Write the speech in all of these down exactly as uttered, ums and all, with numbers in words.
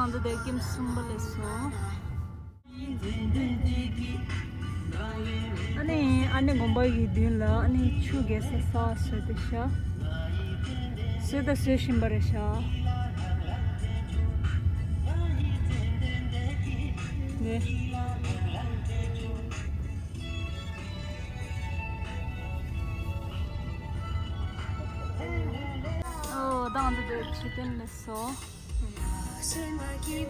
ང་ཚོ་དེ་ཀེམ་གསུམ་པ་སླེབས་སོང་། ཨ་ནི་ཨ་ནི་དགོན་པ་ཡི་མདུན་ལ་ཨ་ནི་ཆུ་རྒྱས་ས་ས་བཟོས་ཏེ་ཤག་བཟོས་དང་བཟོ་བཞིན་པ་རེད་ཤག་ནས། ཨོ་ད་ང་ཚོ་དེ་མཆོད་རྟེན་སླེབས་སོང་། འདི་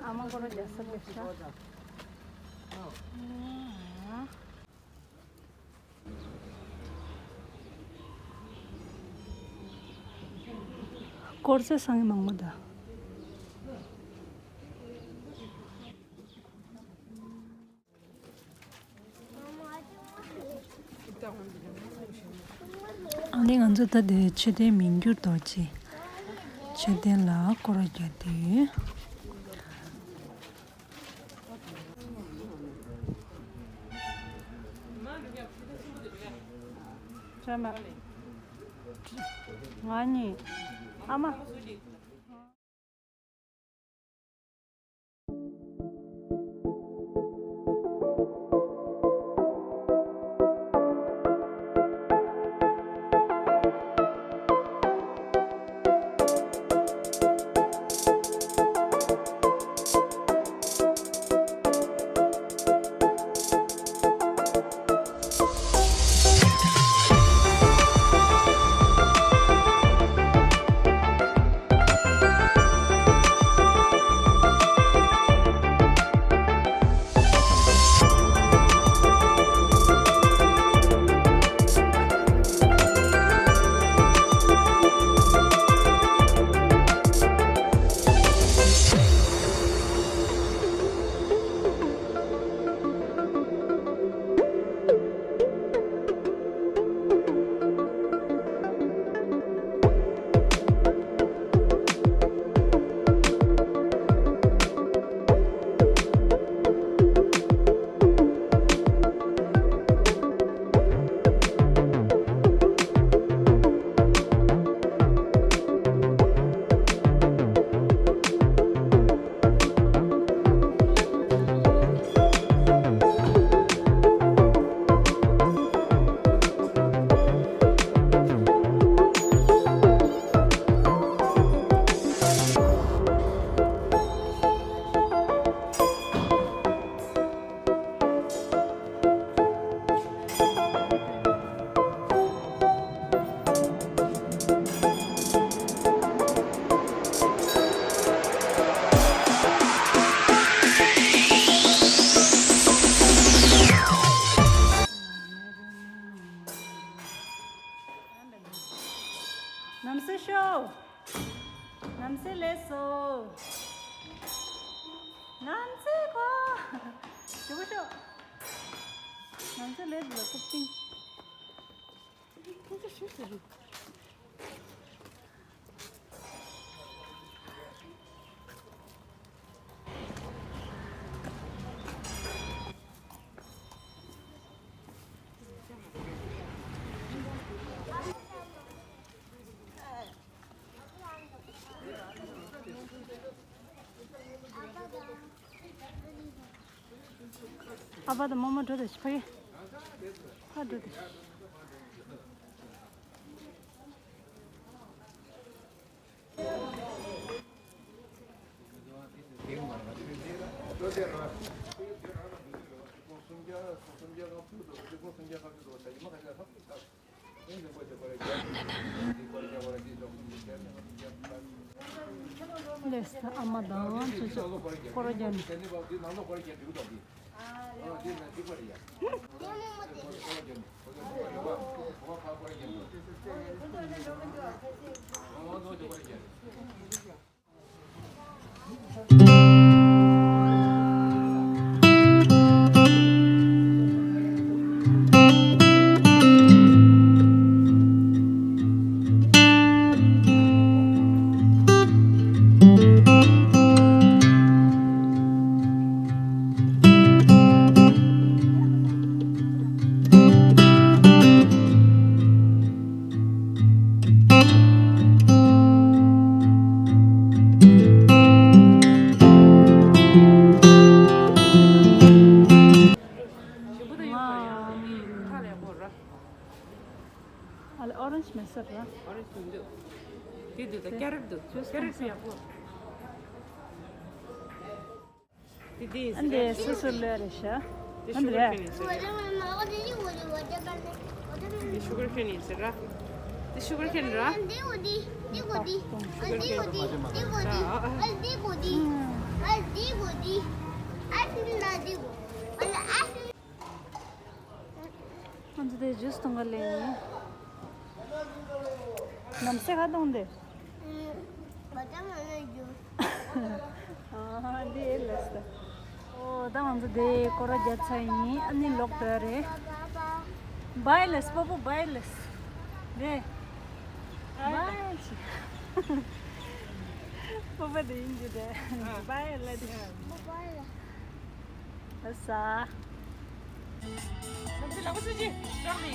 ཨ་མ་སྐོར་ར་རྒྱག་ས་སླེབས་ཤག་དཀོར་ཟས་བཟང་ངན་མང་པོ་འདུག་ཨ་ནི་ང་ཚོ་ད་ལྟའི་མཆོད་རྟེན་མི་འགྱུར་རྡོ་རྗེ་མཆོད་རྟེན་ལ་སྐོར་ར་རྒྱག་དུས། ང་གཉིས། ཨ་མ། ནམ་སེ་ཤོག་ནམ་སེ་ལེ་སོ། ནམ་སེ་ཁོ། ཇོ་བོ་ཤོག་ནམ་སེ་ལེ་ལ་ཀུབ་ཅིང་། ཨ་ཕ་དང་རྨོ་མོ་འགྲོ་དེ་ཕ་གི་ཕ་འགྲོ་དེ། ལེས་ཨ་མ་དང་ཅོ་ཅོ་སྐོར་ར་རྒྱག་ནས། འདུག་དེ་འདུག་ད་ཀེ་རོཊ་འདུག་ཀེ་རོཊ་ཡག་པོ། དེ་དེ་ཡིན་ཨ་འདི་ཟེར། སོ་སོ་ལོས་རེད་ཤག་དེ་ཨ་ཤུ་འདི་གར་རེད། ཁེན་ཡིན་ཟེར་ར། དེ་ཤུ་གར་ཁེན་ཡིན་ཟེར་ར། དེ་ཤུ་གར་ཁེན་ར། ཤུ་གར་ཁེན། ང་ཚོ་དེ་ཇུས་འཐུང་ག་སླེབས་ཡིན། ནམ་སེ་ག་གཏོང་དེ། ཨ་འདི་ལས་ད། ཨོ་ད་ང་ཚོ་དེ་སྐོར་ར་རྒྱག་ཚར་ཡིན། ཨ་ནི་ལོག་འགྲོ་ཡ་རེད། བའི་ལས་པོ་པོ་བའི་ལས། རེད། བའི་ལས། པོ་པོ་དེ་ཡིན་གྱི་རེད། བའི་ལས། ཨ་ས། ལག་པ་ཆུ་ཆུ་རག་མི།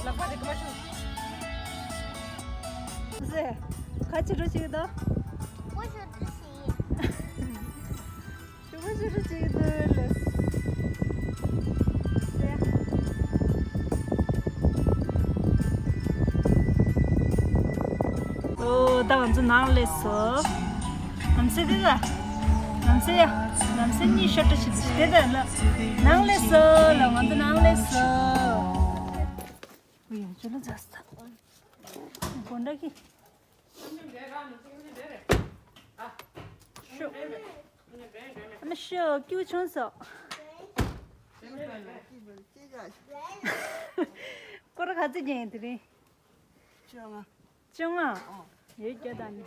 ལག་པ་དེ་ཀ་མ་ཆུ། ཟེ། ཁ་ཆུ་རུ་ཅིག་དོ། ཁོ་ཆུ་དུ་ཞིག་ཡིན། ཞུ་བ་ཞུ་རུ་ཅིག་དོ་ལེ། ཨོ་ད་ང་ཚོ་ནང་སླེབས་སོ། ནམ་སེ་དེ་ལ། ནམ་སེ་ཡ། ནམ་སེ་གཉིས་ཤོ་ཏྲ་ཞིག་དེ་དེ་ལ། ནང་སླེབས་སོ་ལ་ང་ཚོ་ནང་སླེབས་སོ། ཨོ་ཡ་ཅོ་ལ་ཛ་ས། སྒོ་འདྲ་གི། ཤོ། ཨ་མ་ཤོ་སྐྱིད་པོ་བྱུང་སོང་། སྐོར་ག་ཚོད་རྒྱག་ཡིན་དེ་རིང་། བཅོ་ལྔ། བཅོ་ལྔ། ཨོ། ཡོད་རྒྱ་དང་ནི།